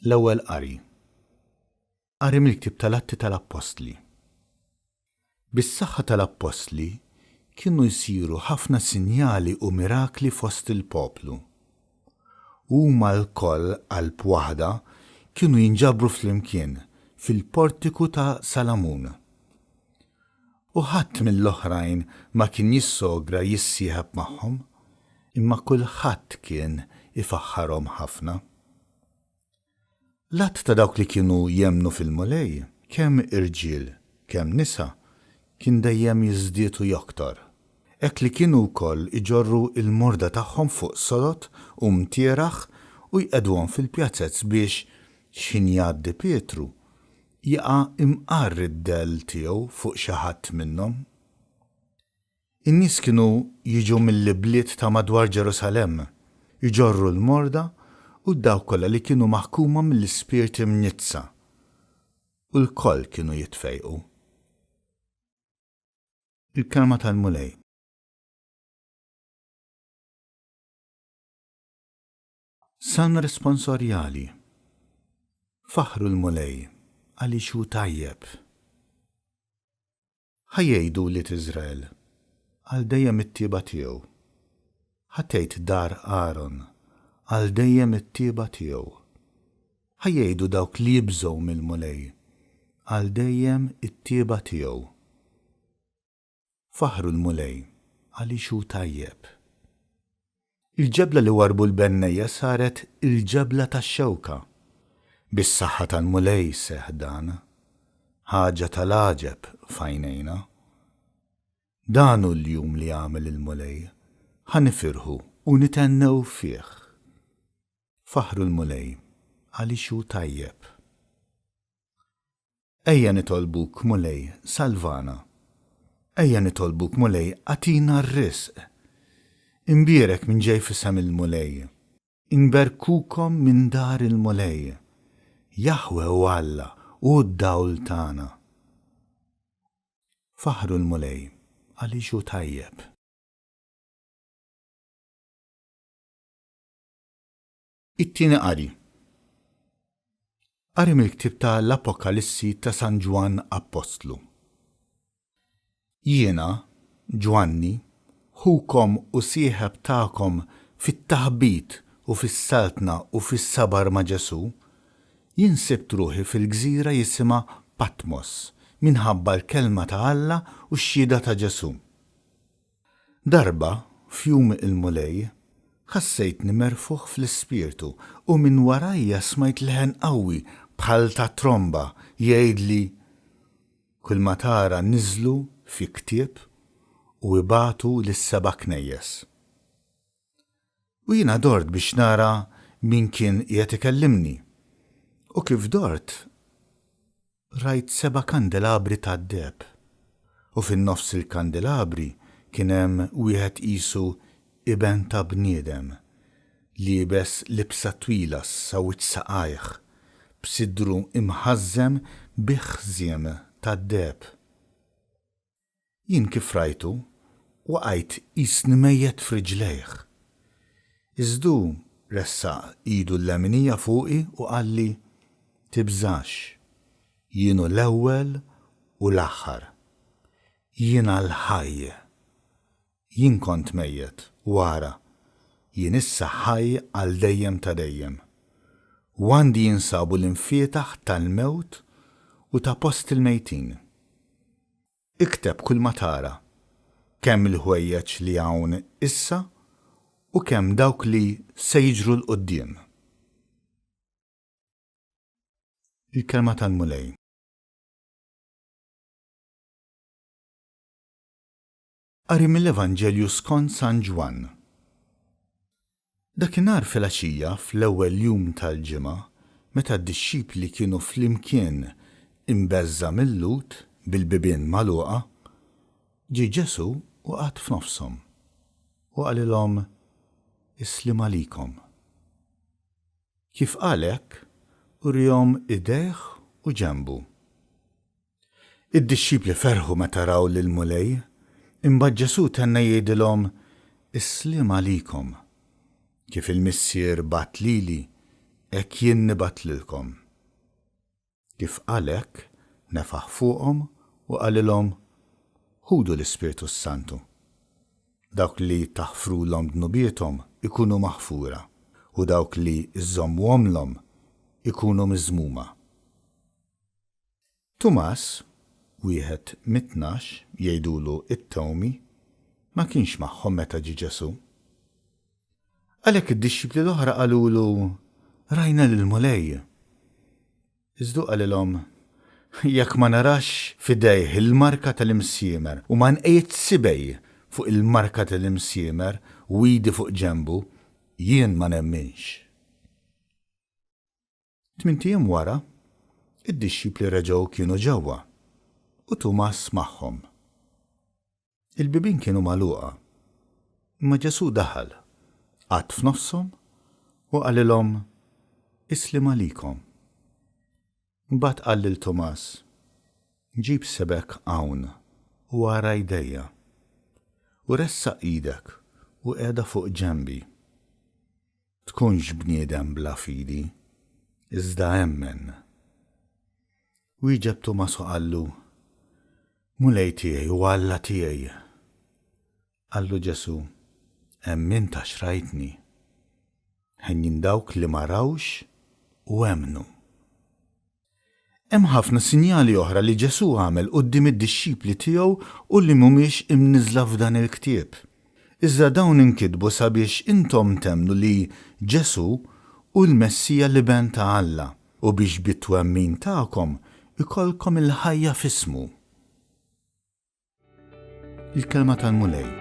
L-Ewwel Qari. Qari mill-Ktieb tal-Atti tal-Appostli. Bis-saħħa tal-appostli kienu jsiru ħafna sinjali u mirakli fost il-poplu. U huma lkoll qalb waħda kienu jinġabru flimkien fil-portiku ta' Salamun. U ħadd mill-oħrajn ma kien jissogra jissieħeb magħhom, imma kulħadd kien ifaħħarhom ħafna. L-għadd ta' dawk li kienu jemmnu fil-Mulej, kemm irġiel, kemm nisa, kien dejjem jiżdied u joktor, hekk li kienu wkoll iġorru l-morda tagħhom fuq solot u mtieraħ u jqegħduhom fil-pjazez biex, x'ħin jgħaddi Pietru, jaqa' imqarr id-dell tiegħu fuq xi ħadd minnhom. In-nies kienu jiġu mill-ibliet ta' madwar Ġerusalemm, iġorru l-morda u dawk kollha li kienu maħkuma mill-ispirti mniġġsa, u lkoll kienu jitfejqu. Il-Kelma tal-Mulej. Salm Responsorjali Faħħru l-Mulej, għaliex hu tajjeb. Ħa jgħidu wlied Iżrael, Għal dejjem it-tjieba tiegħu. Ħa tgħid dar Aron, Għal dejjem it-tjieba tiegħu. Ħa jgħidu dawk li jibżgħu mill-Mulej, Għal dejjem it-tjieba tiegħu. Faħħru l-Mulej, għaliex hu tajjeb. Il-ġebla li warrbu l-bennejja saret il-ġebla tax-xewka. Bis-saħħa tal-Mulej seħħ dan, ħaġa tal-għaġeb f'għajnejna. Dan hu l-jum li għamel il-Mulej, ħa nifirħu u nithennew fih. Faħħru l-Mulej, għaliex hu tajjeb. Ejja nitolbuk, Mulej, salvana. Ejja nitolbuk, Mulej, agħtina r-risq. Imbierek min ġej f'isem il-Mulej. Inberkukom minn dar il-Mulej. Jaħweh hu Alla, hu d-dawl tagħna. Faħħru l-Mulej, għaliex hu tajjeb. It-tieni qari. Qari mill-ktieb ta' l-Apokalissi ta' San Ġwann Appostlu. Jiena, Ġwanni, ħukom u sieħeb tagħkom fit-taħbit u fis-saltna u fis-sabar ma' Ġesù, jien sibt ruħi fil-gżira jisimha Patmos minħabba l-kelma ta' Alla u x-xhieda ta' Ġesù. Darba, f'jum il-Mulej, ħassejtni merfugħ fl-ispirtu u minn warajja smajt leħen qawwi bħal ta' tromba jgħidli, Kulma tara niżżlu fi ktieb u ibagħtu lis-seba' knejjes. U jiena dort biex nara min kien qiegħed ikellimni, u kif dort, Rajt seba' kandelabri tad-deheb, u fin-nofs il-kandelabri kien hemm wieħed qisu iben ta' bniedem, liebes libsa twila sa wiċċ saqajh, b'sidru imħażżem bi ħżiem tad-deheb. Jien kif rajtu, waqajt qisni mejjet f'riġlejh. Iżda hu ressaq idu l-leminija fuqi u qalli, Tibżax, jien hu l-ewwel u l-aħħar. Jiena l-ħaj. Jien kont mejjet, u ara, jien issa ħaj għal dejjem ta' dejjem. U għandi jinsabu l-imfietaħ tal-mewt u ta' post il-mejtin. Ikteb kulma tara, kemm il-ħwejjeġ li hawn issa u kemm dawk li se jiġru 'l quddiem. Il-Kelma tal-Mulej. Qari mill-Evanġelju skont San Ġwann. Dakinhar filgħaxija fl-ewwel jum tal-ġimgħa, meta d-dixxipli kienu flimkien imbeżża' mil-Lhud, bil-bibien magħluqa, ġie Ġesù u qagħad f'nofshom, u qalilhom, Is-sliem għalikom. Kif qal hekk, uriehom idejh u ġenbu. Id-dixxipli ferħu meta raw lill-Mulej. Imbagħad Ġesù tenna jgħidilhom, Is-sliem għalikom. Kif il-Missier bagħat lili, hekk jien nibgħat lilkom. Kif qal hekk, nefaħ fuqhom u qalilhom, Ħudu l-Ispirtu s-Santu. Dawk li taħfrulhom dnubiethom ikunu maħfura, u dawk li żżommuhomlhom ikunu miżmuma. Tumas, wieħed mit-Tnax, jgħidulu t-Tewmi, ma kienx magħhom meta ġie Ġesù. Għalhekk id-dixxipli l-oħra qalulu, Rajna lill-Mulej. Iżda hu qalilhom, Jekk ma narax f'idejh il-marka tal-imsiemer u ma nqegħidx sibgħi fuq il-marka tal-imsiemer u idi fuq ġenbu, jien ma nemminx. Tmint ijiem wara, id-dixxipli reġgħu kienu ġewwa, u Tumas magħhom. Il-bibien kienu magħluqa, imma Ġesù daħal, qagħad f'nofshom u qalilhom, Is-sliem għalikom. Imbagħad qal lil Tumas, Ġib sebgħek hawn u ara jdejja, u ressaq idek u qiegħda fuq ġenbi. Tkunx bniedem bla fidi, iżda emmen. Wieġeb Tumas u qallu, Mulej tiegħi u Alla tiegħi! Qallu Ġesù, Emmint għax rajtni. Henjin dawk li ma rawx u emmnu. Hemm ħafna sinjali oħra li Ġesù għamel quddiem id-dixxipli tiegħu u li mhumiex imniżżla f'dan il-ktieb. Iżda dawn inkitbu sabiex intom temmnu li Ġesù hu l-Messija l-Iben ta' Alla u biex bit-twemmin tagħkom ikollkom il-ħajja f'ismu. Il-Kelma tal-Mulej.